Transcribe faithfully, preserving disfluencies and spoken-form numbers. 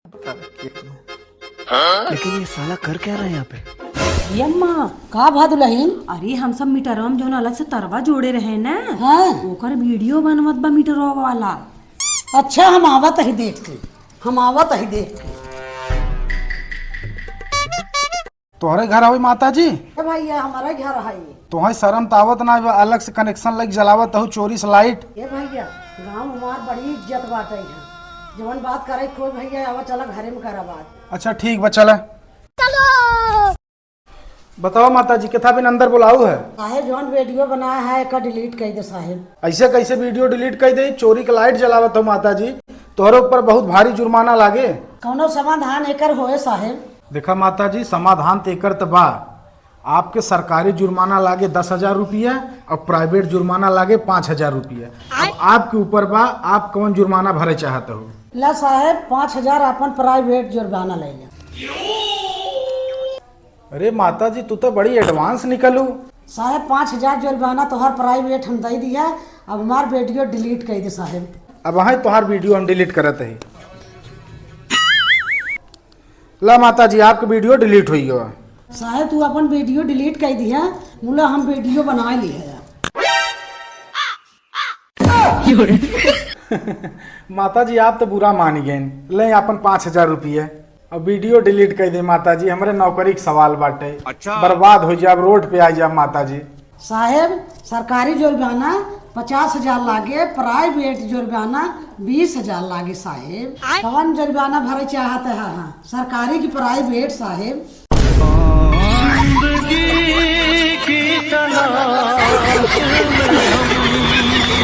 पता नहीं खेत में। लेकिन ये साला कर क्या रहा है यहाँ पे? यम्मा, का भा दुलहिन? अरे, हम सब मीटरवा में जौन अलग से तरवा जोड़े रहे ना, हाँ। ओकर वीडियो बनवत बा मीटरवा वाला। अच्छा, हम आवत ही देख के, हम आवत ही देख के। तोहरे घर आवे माता जी? ए भैया, हमारे घर है। तोहे शर्म त आवत ना बा, अलग से कनेक्शन लग जलावत हूँ चोरी से लाइट। ए भैया, गाँव हमार बड़ी इज्जत बाटे है, जवन बात करे कोई भैया, आवा चला घरे में करा बात। अच्छा ठीक बा, चला। बताओ माता जी, केथा बिन अंदर बुलाऊ है? साहेब, जौन वीडियो बनाया है, एका डिलीट कर दे साहेब। ऐसे कैसे वीडियो डिलीट कर दे? चोरी के लाइट जलावत हो माता जी, तोहरे ऊपर बहुत भारी जुर्माना लागे। कौनो समाधान एकर होए साहेब? देखा माता जी, समाधान तो एकर त बा, आपके सरकारी जुर्माना लागे दस हजार रुपया और प्राइवेट जुर्माना लागे पाँच हजार रुपया। अब आपके ऊपर बा, आप कौन जुर्माना भरे चाहत हो? ला साहेब, पाँच हजार अपन प्राइवेट जुर्माना ले ले। अरे माता जी, तू तो बड़ी एडवांस निकलू। साहेब, पाँच हजार जुर्माना तोहर प्राइवेट हम दे दिया, अब हमार वीडियो डिलीट कर दे साहेब। अब वहीं तोहार वीडियो हम डिलीट करत है। ला माता जी, आपके वीडियो डिलीट हुई गवा। साहेब, तू अपन वीडियो डिलीट कर दिया, मुला हम वीडियो बना ली है। माता जी, आप तो बुरा मान गए। ले अपन पाँच हजार रुपये, अब वीडियो डिलीट कर दे माता जी, हमरे नौकरी के सवाल बाटे। अच्छा। बर्बाद हो जाब, रोड पे आ जाब माता जी। साहेब, सरकारी जुर्माना पचास हजार लागे, प्राइवेट जुर्माना बीस हजार लागे साहेब। आय। कवन जुर्माना भरे चाहत है? हाँ, सरकारी की प्राइवेट साहेब?